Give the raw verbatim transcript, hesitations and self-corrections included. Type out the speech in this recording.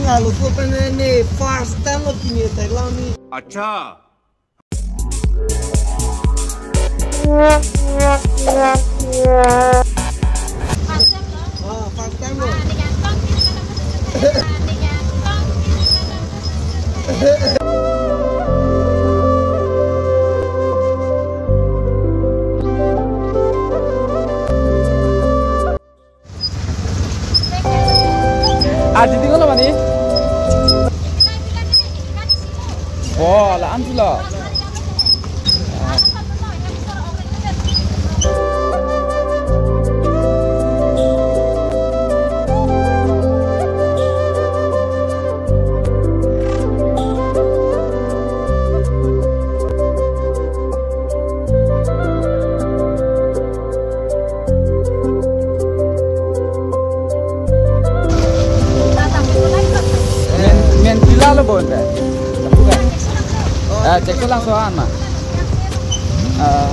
Laso pen ne first time lo kini Thailand ni. Acha. Ah, first time lo. Ah, didi ngolo mani? Oh, la-an si lo. Men, men pila lo bonta. Ah, cek lang so an ma. Ah.